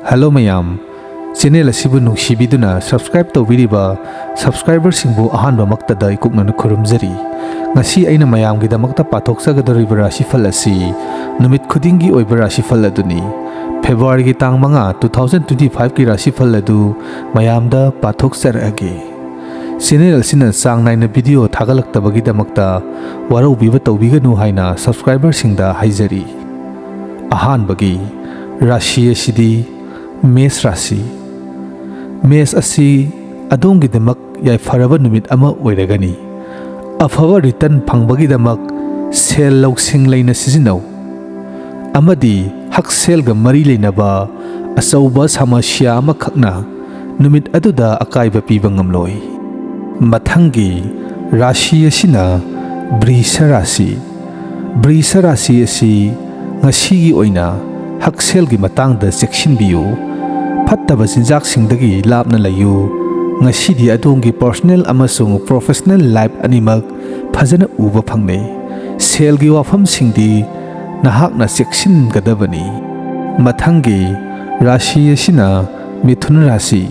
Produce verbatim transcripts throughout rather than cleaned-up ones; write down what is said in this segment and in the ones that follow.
Hello ꯃꯌꯥꯝ, channel ꯑꯁꯤꯕꯨ ꯅꯨꯡꯁꯤꯕꯤꯗꯨꯅ subscribe ꯇꯧꯕꯤꯔꯤꯕ ꯁꯕꯁꯀ꯭ꯔꯥꯏꯕꯔꯁꯤꯡꯕꯨ ꯑꯍꯥꯟꯕꯃꯛꯇꯗ ꯏꯀꯨꯛꯅꯅ ꯈꯨꯔꯨꯝꯖꯔꯤ꯫ ꯉꯁꯤ ꯑꯩꯅ ꯃꯌꯥꯝꯒꯤꯗꯃꯛꯇ ꯄꯥꯊꯣꯛꯆꯒꯗꯧꯔꯤꯕ ꯔꯥꯁꯤꯐꯜ ꯑꯁꯤ ꯅꯨꯃꯤꯠ ꯈꯨꯗꯤꯡꯒꯤ ꯑꯣꯏꯕ ꯔꯥꯁꯤꯐꯜ ꯑꯗꯨꯅꯤ꯫ ꯐꯦꯕ꯭ꯔꯨꯋꯥꯔꯤꯒꯤ ꯇꯥꯡ ꯃꯉꯥ, two thousand twenty fiveꯀꯤ ꯔꯥꯁꯤꯐꯜ ꯑꯗꯨ ꯃꯌꯥꯝꯗ ꯄꯥꯊꯣꯛꯆꯔꯛꯑꯒꯦ꯫ ꯆꯦꯅꯦꯜ ꯑꯁꯤꯅ ꯆꯥꯡ ꯅꯥꯏꯅ ꯚꯤꯗꯤꯑꯣ ꯊꯥꯒꯠꯂꯛꯇꯕꯒꯤꯗꯃꯛꯇ ꯋꯥꯔꯧꯕꯤꯕ ꯇꯧꯕꯤꯒꯅꯨ ꯍꯥꯏꯅ ꯁꯕꯁꯀ꯭ꯔꯥꯏꯕꯔꯁꯤꯡꯗ ꯍꯥꯏꯖꯔꯤ꯫ ꯑꯍꯥꯟꯕꯒꯤ ꯔꯥꯁꯤ ꯑꯁꯤꯗꯤ ꯃꯦꯁ ꯔꯥꯁꯤ꯫ ꯃꯦꯁ ꯑꯁꯤ ꯑꯗꯣꯝꯒꯤꯗꯃꯛ ꯌꯥꯏꯐꯔꯕ ꯅꯨꯃꯤꯠ ꯑꯃ ꯑꯣꯏꯔꯒꯅꯤ꯫ ꯑꯐꯕ ꯔꯤꯇꯔꯟ ꯐꯪꯕꯒꯤꯗꯃꯛ ꯁꯦꯜ ꯂꯧꯁꯤꯡ ꯂꯩꯅ ꯁꯤꯖꯤꯟꯅꯧ, ꯑꯃꯗꯤ ꯍꯛꯁꯦꯜꯒ ꯃꯔꯤ ꯂꯩꯅꯕ ꯑꯆꯧꯕ ꯁꯃꯁ꯭ꯌꯥ ꯑꯃꯈꯛꯅ ꯅꯨꯃꯤꯠ ꯑꯗꯨꯗ ꯑꯀꯥꯏꯕ ꯄꯤꯕ ꯉꯝꯂꯣꯏ꯫ ꯃꯊꯪꯒꯤ ꯔꯥꯁꯤ ꯑꯁꯤꯅ ꯕ꯭ꯔꯤꯁ ꯔꯥꯁꯤ꯫ ꯕ꯭ꯔꯤꯁ ꯔꯥꯁꯤ ꯑꯁꯤ ꯉꯁꯤꯒꯤ ꯑꯣꯏꯅ ꯍꯛꯁꯦꯜꯒꯤ ꯃꯇꯥꯡꯗ ꯆꯦꯛꯁꯤꯟꯕꯤꯌꯨ꯫ ꯐꯠꯇꯕ ꯆꯤꯟꯖꯥꯛꯁꯤꯡꯗꯒꯤ ꯂꯥꯞꯅ ꯂꯩꯌꯨ꯫ ꯉꯁꯤꯗꯤ ꯑꯗꯣꯝꯒꯤ ꯄꯔꯁꯣꯅꯦꯜ ꯑꯃꯁꯨꯡ ꯄ꯭ꯔꯣꯐꯦꯁꯅꯦꯜ ꯂꯥꯏꯐ ꯑꯅꯤꯃꯛ ꯐꯖꯅ ꯎꯕ ꯐꯪꯂꯦ꯫ ꯁꯦꯜꯒꯤ ꯋꯥꯐꯝꯁꯤꯡꯗꯤ ꯅꯍꯥꯛꯅ ꯆꯦꯛꯁꯤꯟꯒꯗꯕꯅꯤ꯫ ꯃꯊꯪꯒꯤ ꯔꯥꯁꯤ ꯑꯁꯤꯅ ꯃꯤꯊꯨꯟ ꯔꯥꯁꯤ꯫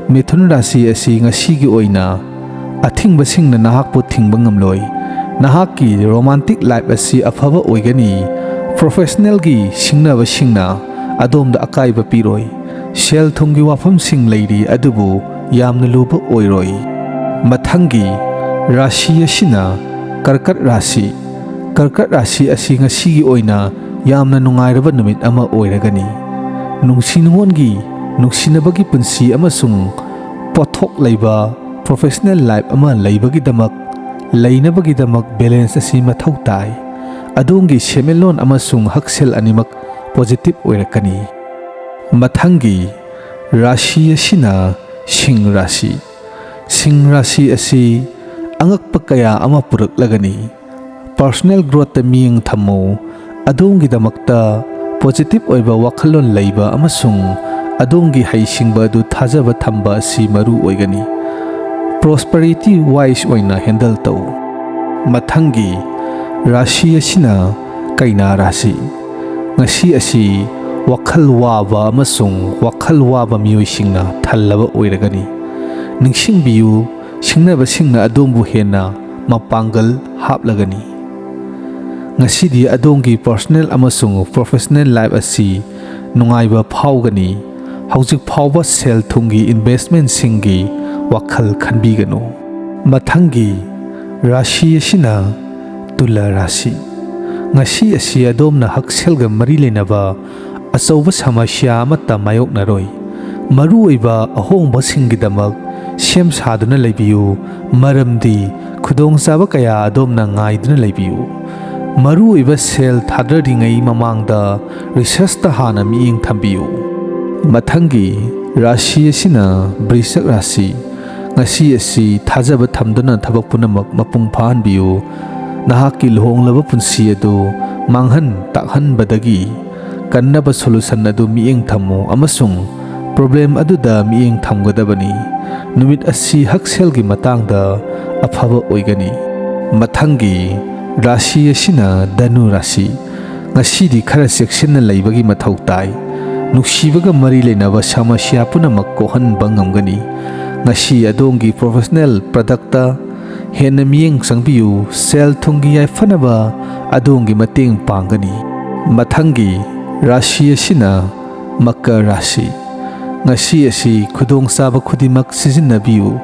ꯃꯤꯊꯨꯟ ꯔꯥꯁꯤ ꯑꯁꯤ ꯉꯁꯤꯒꯤ ꯑꯣꯏꯅ ꯑꯊꯤꯡꯕꯁꯤꯡꯅ ꯅꯍꯥꯛꯄꯨ ꯊꯤꯡꯕ ꯉꯝꯂꯣꯏ꯫ ꯅꯍꯥꯛꯀꯤ ꯔꯣꯃꯥꯟꯇꯤꯛ ꯂꯥꯏꯐ ꯑꯁꯤ ꯑꯐꯕ ꯑꯣꯏꯒꯅꯤ꯫ ꯄ꯭ꯔꯣꯐꯦꯁꯅꯦꯜꯒꯤ ꯁꯤꯡꯅꯕꯁꯤꯡꯅ ꯑꯗꯣꯝꯗ ꯑꯀꯥꯏꯕ ꯄꯤꯔꯣꯏ꯫ ꯁꯦꯜ ꯊꯨꯝꯒꯤ ꯋꯥꯐꯝꯁꯤꯡ ꯂꯩꯔꯤ, ꯑꯗꯨꯕꯨ ꯌꯥꯝꯅ ꯂꯨꯕ ꯑꯣꯏꯔꯣꯏ꯫ ꯃꯊꯪꯒꯤ ꯔꯥꯁꯤ ꯑꯁꯤꯅ ꯀꯔꯀꯠ ꯔꯥꯁꯤ꯫ ꯀꯔꯀꯠ ꯔꯥꯁꯤ ꯑꯁꯤ ꯉꯁꯤꯒꯤ ꯑꯣꯏꯅ ꯌꯥꯝꯅ ꯅꯨꯡꯉꯥꯏꯔꯕ ꯅꯨꯃꯤꯠ ꯑꯃ ꯑꯣꯏꯔꯒꯅꯤ꯫ ꯅꯨꯡꯁꯤ ꯅꯨꯡꯉꯣꯟꯒꯤ, ꯅꯨꯡꯁꯤꯅꯕꯒꯤ ꯄꯨꯟꯁꯤ ꯑꯃꯁꯨꯡ ꯄꯣꯠꯊꯣꯛ ꯂꯩꯕ ꯄ꯭ꯔꯣꯐꯦꯁꯅꯦꯜ ꯂꯥꯏꯐ ꯑꯃ ꯂꯩꯕꯒꯤꯗꯃꯛ, ꯂꯩꯅꯕꯒꯤꯗꯃꯛ ꯕꯦꯂꯦꯟꯁ ꯑꯁꯤ ꯃꯊꯧ ꯇꯥꯏ꯫ ꯑꯗꯣꯝꯒꯤ ꯁꯦꯟꯃꯤꯠꯂꯣꯟ ꯑꯃꯁꯨꯡ ꯍꯛꯁꯦꯜ ꯑꯅꯤꯃꯛ ꯄꯣꯖꯤꯇꯤꯚ ꯑꯣꯏꯔꯛꯀꯅꯤ꯫ ꯃꯊꯪꯒꯤ ꯔꯥꯁꯤ ꯑꯁꯤꯅ ꯁꯤꯡ ꯔꯥꯁꯤ꯫ ꯁꯤꯡ ꯔꯥꯁꯤ ꯑꯁꯤ ꯑꯉꯛꯄ ꯀꯌꯥ ꯑꯃ ꯄꯨꯔꯛꯂꯒꯅꯤ꯫ ꯄꯔꯁꯣꯅꯦꯜ ꯒ꯭ꯔꯣꯠꯇ ꯃꯤꯠꯌꯦꯡ ꯊꯝꯃꯨ꯫ ꯑꯗꯣꯝꯒꯤꯗꯃꯛꯇ ꯄꯣꯖꯤꯇꯤꯚ ꯑꯣꯏꯕ ꯋꯥꯈꯜꯂꯣꯟ ꯂꯩꯕ ꯑꯃꯁꯨꯡ ꯑꯗꯣꯝꯒꯤ ꯍꯩꯁꯤꯡꯕ ꯑꯗꯨ ꯊꯥꯖꯕ ꯊꯝꯕ ꯑꯁꯤ ꯃꯔꯨ ꯑꯣꯏꯒꯅꯤ꯫ ꯄ꯭ꯔꯣꯁꯄꯔꯤꯇꯤ ꯋꯥꯏꯁ ꯑꯣꯏꯅ ꯍꯦꯟꯗꯜ ꯇꯧ꯫ ꯃꯊꯪꯒꯤ ꯔꯥꯁꯤ ꯑꯁꯤꯅ ꯀꯩꯅꯥ ꯔꯥꯁꯤ꯫ ꯉꯁꯤ ꯑꯁꯤ ꯋꯥꯈꯜ ꯋꯥꯕ ꯑꯃꯁꯨꯡ ꯋꯥꯈꯜ ꯋꯥꯕ ꯃꯤꯑꯣꯏꯁꯤꯡꯅ ꯊꯜꯂꯕ ꯑꯣꯏꯔꯒꯅꯤ꯫ ꯅꯤꯡꯁꯤꯡꯕꯤꯌꯨ, ꯁꯤꯡꯅꯕꯁꯤꯡꯅ ꯑꯗꯣꯝꯕꯨ ꯍꯦꯟꯅ ꯃꯄꯥꯡꯒꯜ ꯍꯥꯞꯂꯒꯅꯤ꯫ ꯉꯁꯤꯗꯤ ꯑꯗꯣꯝꯒꯤ personal ꯑꯃꯁꯨꯡ professional life ꯑꯁꯤ ꯅꯨꯡꯉꯥꯏꯕ ꯐꯥꯎꯒꯅꯤ꯫ ꯍꯧꯖꯤꯛ ꯐꯥꯎꯕ ꯁꯦꯜ ꯊꯨꯝꯒꯤ investmentꯁꯤꯡꯒꯤ ꯋꯥꯈꯜ ꯈꯟꯕꯤꯒꯅꯨ꯫ ꯃꯊꯪꯒꯤ ꯔꯥꯁꯤ ꯑꯁꯤꯅ ꯇꯨꯂꯥ ꯔꯥꯁꯤ꯫ ꯉꯁꯤ ꯑꯁꯤ ꯑꯗꯣꯝꯅ ꯍꯛꯁꯦꯜꯒ ꯃꯔꯤ ꯂꯩꯅꯕ ꯑꯆꯧꯕ ꯁꯃꯁ꯭ꯌꯥ ꯑꯃꯠꯇ ꯃꯥꯌꯣꯛꯅꯔꯣꯏ꯫ ꯃꯔꯨꯑꯣꯏꯕ ꯑꯍꯣꯡꯕꯁꯤꯡꯒꯤꯗꯃꯛ ꯁꯦꯝ ꯁꯥꯗꯨꯅ ꯂꯩꯕꯤꯌꯨ, ꯃꯔꯝꯗꯤ ꯈꯨꯗꯣꯡꯆꯥꯕ ꯀꯌꯥ ꯑꯗꯣꯝꯅ ꯉꯥꯏꯗꯨꯅ ꯂꯩꯕꯤꯌꯨ꯫ ꯃꯔꯨꯑꯣꯏꯕ ꯁꯦꯜ ꯊꯥꯗꯔꯤꯉꯩ ꯃꯃꯥꯡꯗ researchꯇ ꯍꯥꯟꯅ ꯃꯤꯠꯌꯦꯡ ꯊꯝꯕꯤꯌꯨ꯫ ꯃꯊꯪꯒꯤ ꯔꯥꯁꯤ ꯑꯁꯤꯅ ꯕ꯭ꯔꯤꯁꯛ ꯔꯥꯁꯤ꯫ ꯉꯁꯤ ꯑꯁꯤ ꯊꯥꯖꯕ ꯊꯝꯗꯨꯅ ꯊꯕꯛ ꯄꯨꯝꯅꯃꯛ ꯃꯄꯨꯡ ꯐꯥꯍꯟꯕꯤꯌꯨ꯫ ꯅꯍꯥꯛꯀꯤ ꯂꯨꯍꯣꯡꯂꯕ ꯄꯨꯟꯁꯤ ꯑꯗꯨ ꯃꯥꯡꯍꯟ ꯇꯥꯛꯍꯟꯕꯗꯒꯤ ꯀꯟꯅꯕ solution ꯑꯗꯨ ꯃꯤꯠꯌꯦꯡ ꯊꯝꯃꯨ ꯑꯃꯁꯨꯡ problem ꯑꯗꯨꯗ ꯃꯤꯠꯌꯦꯡ ꯊꯝꯒꯗꯕꯅꯤ꯫ ꯅꯨꯃꯤꯠ ꯑꯁꯤ ꯍꯛꯁꯦꯜꯒꯤ ꯃꯇꯥꯡꯗ ꯑꯐꯕ ꯑꯣꯏꯒꯅꯤ꯫ ꯃꯊꯪꯒꯤ ꯔꯥꯁꯤ ꯑꯁꯤꯅ ꯙꯅꯨ ꯔꯥꯁꯤ꯫ ꯉꯁꯤꯗꯤ ꯈꯔ ꯆꯦꯛꯁꯤꯟꯅ ꯂꯩꯕꯒꯤ ꯃꯊꯧ ꯇꯥꯏ꯫ ꯅꯨꯡꯁꯤꯕꯒ ꯃꯔꯤ ꯂꯩꯅꯕ ꯁꯃꯁ꯭ꯌꯥ ꯄꯨꯝꯅꯃꯛ ꯀꯣꯛꯍꯟꯕ ꯉꯝꯒꯅꯤ꯫ ꯉꯁꯤ ꯑꯗꯣꯝꯒꯤ professional productꯇ ꯍꯦꯟꯅ ꯃꯤꯠꯌꯦꯡ ꯆꯪꯕꯤꯌꯨ, ꯁꯦꯜ ꯊꯨꯝꯒꯤ ꯌꯥꯏꯐꯅꯕ ꯑꯗꯣꯝꯒꯤ ꯃꯇꯦꯡ ꯄꯥꯡꯒꯅꯤ꯫ ꯃꯊꯪꯒꯤ ꯔꯥꯁꯤ ꯑꯁꯤꯅ ꯃꯀꯔ ꯔꯥꯁꯤ꯫ ꯉꯁꯤ ꯑꯁꯤ ꯈꯨꯗꯣꯡꯆꯥꯕ ꯈꯨꯗꯤꯡꯃꯛ ꯁꯤꯖꯤꯟꯅꯕꯤꯌꯨ꯫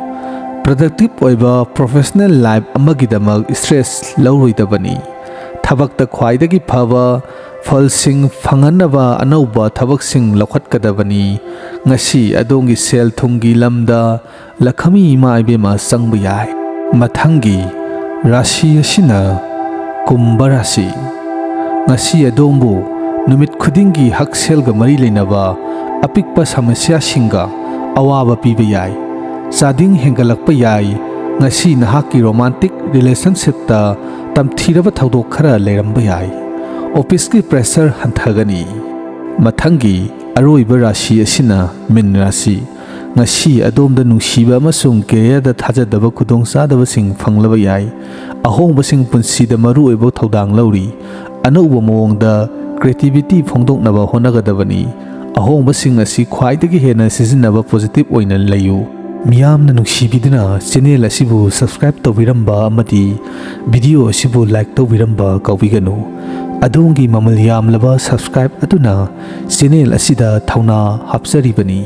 Productive ꯑꯣꯏꯕ professional life ꯑꯃꯒꯤꯗꯃꯛ stress ꯂꯧꯔꯣꯏꯗꯕꯅꯤ꯫ ꯊꯕꯛꯇ ꯈ꯭ꯋꯥꯏꯗꯒꯤ ꯐꯕ ꯐꯜꯁꯤꯡ ꯐꯪꯍꯟꯅꯕ ꯑꯅꯧꯕ ꯊꯕꯛꯁꯤꯡ ꯂꯧꯈꯠꯀꯗꯕꯅꯤ꯫ ꯉꯁꯤ ꯑꯗꯣꯝꯒꯤ ꯁꯦꯜ ꯊꯨꯝꯒꯤ ꯂꯝꯗ ꯂꯈꯃꯤ ꯏꯃꯥ ꯏꯕꯦꯝꯃ ꯆꯪꯕ ꯌꯥꯏ꯫ ꯃꯊꯪꯒꯤ ꯔꯥꯁꯤ ꯑꯁꯤꯅ ꯀꯨꯝꯚ ꯔꯥꯁꯤ꯫ ꯉꯁꯤ ꯑꯗꯣꯝꯕꯨ ꯅꯨꯃꯤꯠ ꯈꯨꯗꯤꯡꯒꯤ ꯍꯛꯁꯦꯜꯒ ꯃꯔꯤ ꯂꯩꯅꯕ ꯑꯄꯤꯛꯄ ꯁꯃꯁ꯭ꯌꯥꯁꯤꯡꯒ ꯑꯋꯥꯕ ꯄꯤꯕ ꯌꯥꯏ꯫ ꯆꯥꯗꯤꯡ ꯍꯦꯟꯒꯠꯂꯛꯄ ꯌꯥꯏ꯫ ꯉꯁꯤ ꯅꯍꯥꯛꯀꯤ romantic relationshipꯇ ꯇꯝꯊꯤꯔꯕ ꯊꯧꯗꯣꯛ ꯈꯔ ꯂꯩꯔꯝꯕ ꯌꯥꯏ꯫ Officeꯀꯤ pressure ꯍꯟꯊꯒꯅꯤ꯫ ꯃꯊꯪꯒꯤ ꯑꯔꯣꯏꯕ ꯔꯥꯁꯤ ꯑꯁꯤꯅ ꯃꯤꯟ ꯔꯥꯁꯤ꯫ ꯉꯁꯤ ꯑꯗꯣꯝꯗ ꯅꯨꯡꯁꯤꯕ ꯑꯃꯁꯨꯡ careerꯗ ꯊꯥꯖꯗꯕ ꯈꯨꯗꯣꯡꯆꯥꯗꯕꯁꯤꯡ ꯐꯪꯂꯕ ꯌꯥꯏ꯫ ꯑꯍꯣꯡꯕꯁꯤꯡ ꯄꯨꯟꯁꯤꯗ ꯃꯔꯨꯑꯣꯏꯕ ꯊꯧꯗꯥꯡ ꯂꯧꯔꯤ꯫ ꯑꯅꯧꯕ ꯃꯑꯣꯡꯗ creativity ꯐꯣꯡꯗꯣꯛꯅꯕ ꯍꯣꯠꯅꯒꯗꯕꯅꯤ꯫ ꯑꯍꯣꯡꯕꯁꯤꯡ ꯑꯁꯤ ꯈ꯭ꯋꯥꯏꯗꯒꯤ ꯍꯦꯟꯅ ꯁꯤꯖꯤꯟꯅꯕ positive ꯑꯣꯏꯅ ꯂꯩꯌꯨ꯫ ꯃꯤꯌꯥꯝꯅ ꯅꯨꯡꯁꯤꯕꯤꯗꯨꯅ channel ꯑꯁꯤꯕꯨ subscribe ꯇꯧꯕꯤꯔꯝꯕ ꯑꯃꯗꯤ video ꯑꯁꯤꯕꯨ like ꯇꯧꯕꯤꯔꯝꯕ ꯀꯥꯎꯕꯤꯒꯅꯨ꯫ ꯑꯗꯣꯝꯒꯤ ꯃꯃꯜ ꯌꯥꯝꯂꯕ subscribe ꯑꯗꯨꯅ channel ꯑꯁꯤꯗ ꯊꯧꯅꯥ ꯍꯥꯞꯆꯔꯤꯕꯅꯤ꯫